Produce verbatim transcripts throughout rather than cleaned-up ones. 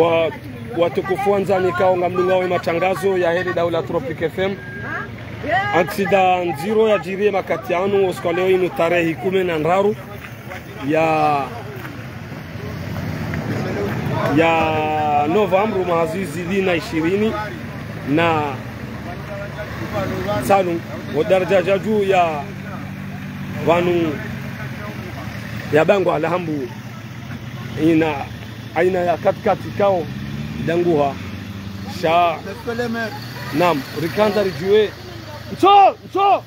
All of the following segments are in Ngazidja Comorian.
Wa, watukufu wandzani ikao ngamdungao ye matangazo yahe le daula Tropic F M. Aksida ndziro yadjiri ye makati yanu, usiku wa leo inu tarehi kume na ndraru ya, ya novembre mwaha zihwi zili na ishirini na ntsanu, wo daraja ya juu ya pvanu ya Bangwa la Hambu ina aina ya katikati ikao idanguha. Sha, naam, rikandza ridjuwe. Ntso, ntso!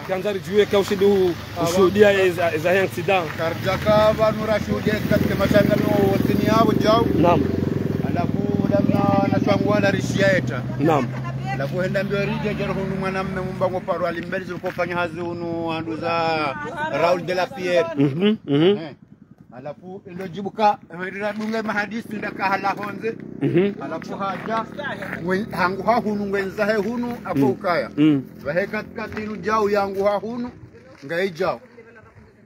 Rikandza ridjuwe ka ushindi hu-, ushuhudia eza, eza he accident. Karidjaka pvanu rashuhudia katika mashanga no wontsi ni yapvo djau. Naam. Halafu ula mna, na shwangu wala rishiya eta. Naam. Halafu henda mbio ridje djaro hunu mwanamme mumba ngo paro alimbeli zilikuwa fanya hazi hunu handu za Raoul de la Pierre. Mhm, mhm. Eh. Halafu ilo djibuka, eh, riradunga mahadisi ndaka hala hondze. Mhm. Halafu hadja, ngwe-, hanguha hunu ngwendza he hunu, ako ukaya. Mm. Pvahe katikati inu djau yanguha hunu, ngayi djau.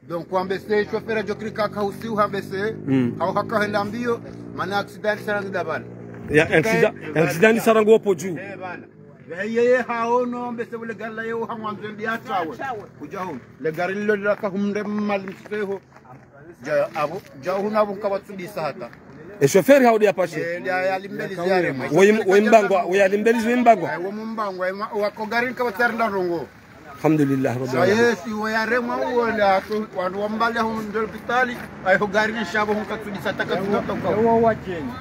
Donc, wambese, chauffeur adjo kiri kaka usiu hambese, mm, hau haka henda mbio, mana accident sarangu da pvala. Ya, accident, eh, accident sarangu wopo dju. Eh, pvala. Pvahe yeye haono, mbese ule gari la yeo hamwandzo mbia atawe. Kudja hunu. Le gari lilo laka humre mali mseho. Dja, apvo, dja hunu apvo nkawatsudisa hata. E chauffeur haudi apashe. Eh, ya, ya limbeli ziare. Woyi, woyi mbangwa, woyi alimbeli ziwe mbangwa. Eh, wo mbangwa, eh, ma-, wako gari nkawatsarinda rongo. Alhamdulillah, Rabbil alamin. Sayesi, wo yaremwa uwo nda tu, wandru wambali hunu ndo lopitali, ayo gari nishapvo hunkatsudisa taka tunotoka. Wo wadjeni.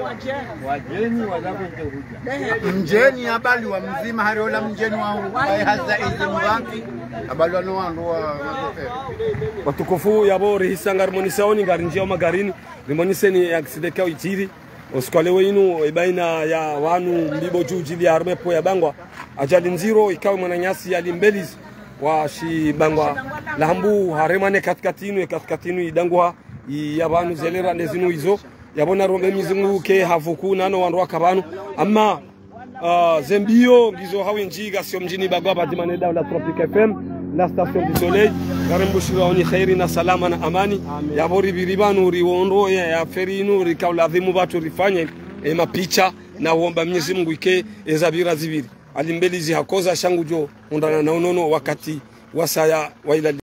Wadjeni, wadjeni, wadjeni. Mdjeni abaliwa mdzima, hari ola mdjeni wa, wa haza izi mbanki, abaliwa no wandru wa, wa. Watukufu, yapvo rihisa ngarimonisa oni, ngarinjia o magarini, rimoniseni accident ikao idjiri. Usiku wa leo inu, e baina ya wanu mbili dju djili ya harumwa e pvo ya Bangwa. Ajali ndziro, ikao mwananyasi ya limbelizi wa shi Bangwa la Hambu, haremwa ne katikati inu, e katikati inu idanguha, i ya pvanu zelera ne zinu izo. Yapvo narombe Mwenyezi Mungu ke havuku nano wandru waka pvanu. Ama, ah, ze mbio ngizo hawindji, ngasi o mdjini Bangwa pvadzima ne daula Tropic F M, la station du soleil. Ngarimbushira oni kheri na salama na amani. Amin. Yapvo ripviri pvanu riwondo ya, ya feri inu rikao ladhimu pvatsu rifanye, e mapicha na uomba Mwenyezi Mungu ike eza pvira zipviri. Alimbelizi hakoza shangu djo, undana na unono wakati wasaya wa ilali.